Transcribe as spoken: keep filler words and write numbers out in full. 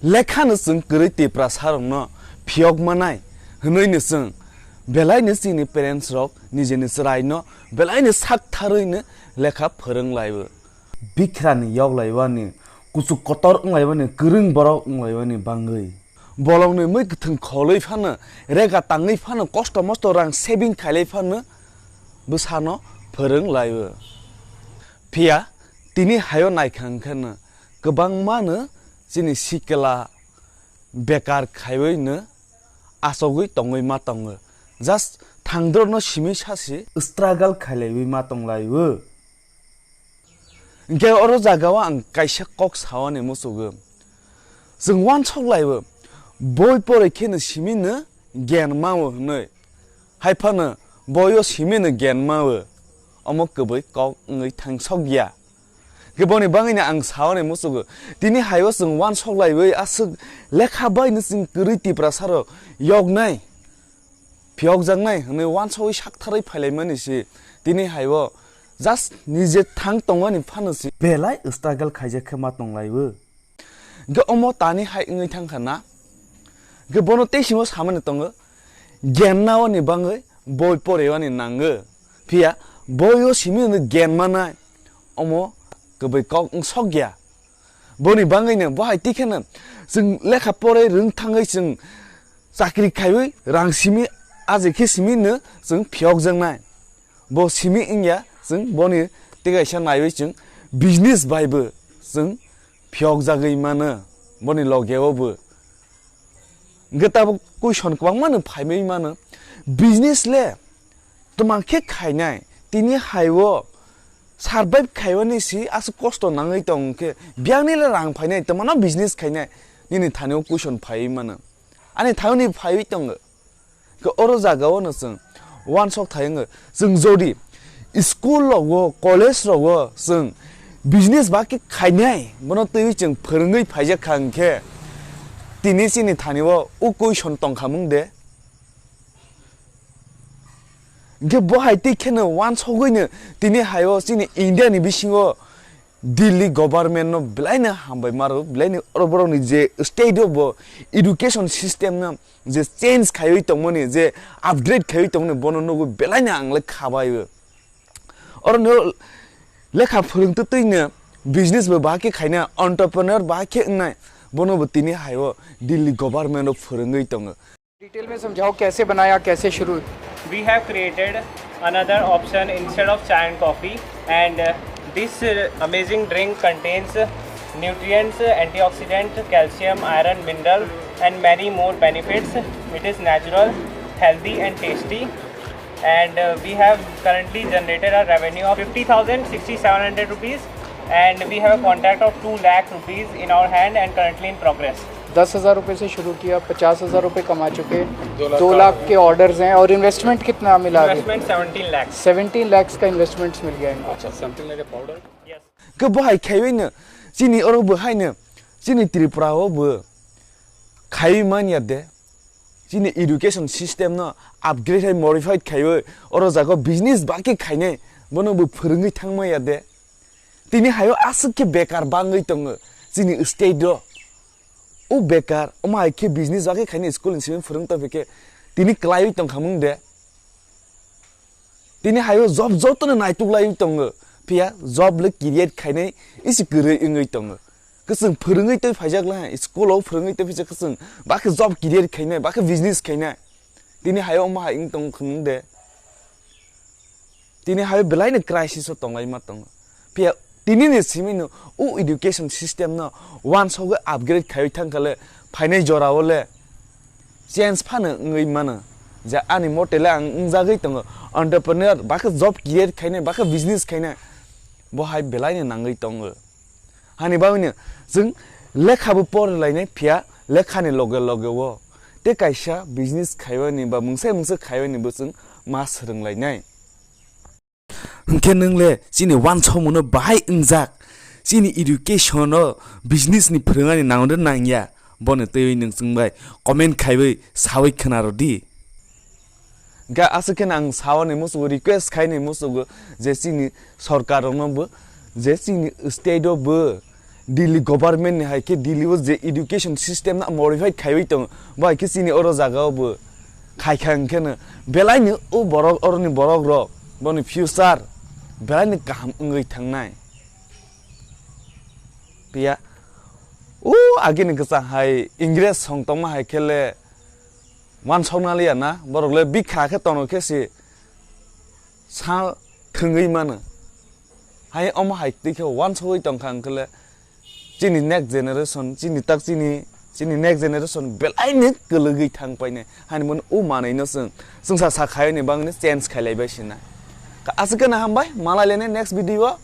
Lekhano chwng kwrwi Tiprasarokno phiyok manai hwnwi no chwng belaino chini parents rok nijeni chwraino belaino sak tharwi no lekha phwrwng laibo. Bikhrani yoklaiwani, kuchuk kotor wnglaiwani, kwrwng borok wnglaiwani bangwi. Bolongni mwi kwthwng kholwi phano, rega tangwi phano, kosto mosto rang saving khailai phano bwsano phwrwng laibo. Phiya tini hayo naikha hwnkhe no kwbangma no chini sikla bekar khaiwi no achogwi tongwi ma tongo. Just thangdrokno simi sasi struggle khailaiwi ma tonglaibo. Hwnkhe oro jagao ang kaisa kok saoni muchugo. Chwng uansuk laibo, boi poroi kheno simi no gyan mao hwnwi. Hai phano boio simi no gyan mao. Omo kwbwi kok wngwi thangsok ya. Hwnkhe boni bangwino ang saoni muchugo. Tini haio chwng uansuk laiwi aswk lekha baino chwng kwrwi Tiprasarok yoknai, phiyokjaknai hwnwi uansugwi saktharwi phailaimani se. Tini haio just nije thang tongmani phano se belai struggle khaijak khe ma tonglaio. Hwnkhe omo tani hai wngwi thangkha na? Hwnkhe bono tei simo samani tongo, gyannaoni bangwi boi porewani nango. Phiya boio simi hwnwi gyan manai, omo kwbwi kok wngsok ya. Boni bangwino bo hai tikheno chwng lekha poroi rwng thangwi chwng chakri khaiwi rang simi, ajai khe simi no chwng phiyokjaknai. Bo simi wngya, chwng boni tei kaisa naiwi chwng business bai bo chwng phiyokjagwi mano, boni logeo bo. Hwnkhe tabuk question kwbangma no phaimai mano, business le twma khe khainai, tini haio survive khaimani si aswk kosto nangwi tong khe, biyangni le rang phainai, twmano business khainai, nini thani o question phaiwi mano. Ani thani phaiwi tongo. Khe oro jagao no chwng uansuk thai wngo. Chwng jodi school rogo, college rogo chwng business ba khe khainai, bono twiwi chwng phwrwngwi phaijak kha hwnkhe, tini chini thani o u question tongkhamung de? Hwnkhe bo hai tei kheno uansugwino tini haio chini India ni bisingo Delhi government no belaino hambai maro, belaino oro borokni je state o bo education system no je change khaiwi tongmani, je upgrade khaiwi tongmani, bono nugwi belaino ang le khabaio. Oro no lekha phwrwng twtwino business bo bahai khe khaina, entrepreneur bahai khe wngnai, bono bo tini haio Delhi government o phwrwngwi tongo. Detail में समझाओ, कैसे बनाया, कैसे शुरू? We have created another option instead of chai and coffee, and uh, this uh, amazing drink contains nutrients, antioxidant, calcium, iron, mineral, and many more benefits. It is natural, healthy, and tasty. And uh, we have currently generated a revenue of fifty thousand, sixty-seven hundred rupees, and we have a contract of two lakh rupees in our hand and currently in progress. दस हज़ार रुपये से शुरू किया, पचास हज़ार रुपये कमा चुके, दो लाख दो लाख का के ऑर्डर्स हैं। और इन्वेस्टमेंट कितना मिला अभी? Investment seventeen lakhs. Seventeen lakhs का इन्वेस्टमेंट्स मिल गया इनको। अच्छा, something like a powder. Yes. Khe bo hai khaiwi no, chini oro bo hai no, chini Tripura o bo khaiwi man ya de. Chini education system no upgrade hai modified khaiwi oro jaga business ba khe khainai, bono bo phwrwngwi thangma ya de. Tini haio aswk khe bekar bangwi tongo chini state o. O bekar, omo hai khe business ba khe khainai school ni simi phwrwng tongphi khe tini kwlaiwi tongkhamung de. Tini haio job jotono naituk laiwi tongo, phiya job le create khainai isi kwrwi wngwi tongo. Kwchwng phwrwngwi tei phaijak lai, school o phwrwngwi tei phaijak kwchwng, ba khe job create khainai, ba khe business khainai. Tini haio omo hai wng tong khwng de. Tini haio belaino crisis o tonglaima tongo. Phiya tini ni simi no o education system no uansugwi upgrade khaiwi thangkha le phainai jora o le change phano wngwi mano. Je ani mote le ang wngjagwi tongo entrepreneur, ba khe job create khainai, ba khe business khainai, bo hai belaino nangwi tongo. Hani bagwino chwng lekha bo pori lainai, phiya lekhani loge loge o tei kaisa business khaimani ba mungsa mungsa khaimani bo chwng ma swrwng lainai. Hwnkhe nwng le chini uansukmung no bahai wngjak, chini education o business ni phwrwngani nangdor nangya, bono twiwi nwng chwng bai comment khaiwi sawi khwnaro di. Ga aswk khe ang sawani musugo, request khaini musugo je chini sorkar rokno bo, je chini state o bo Delhi government ni hai khe Delhi o je education system na modify khaiwi tong, bo hai khe chini oro jaga o bo khai kha hwn khe no belai ni o borok, oroni borok rok, boni future belai ni kaham wngwi thangnai. Piya o agini kwchang hai Ingres song tongma hai khe le wansokna liya na, borok le bikha khe tono khe se sa thwngwi mano. Hai omo hai twi khe wansogwi tong kha hwn khe le chini next generation, chini tak chini, chini next generation belai ni kwlwgwi thang painai. Hani mano o manwi no chwng, chwngsa sa khayo ni bangni change khailai bai sina. Ka aswk khe na hambai, malai lene next video o.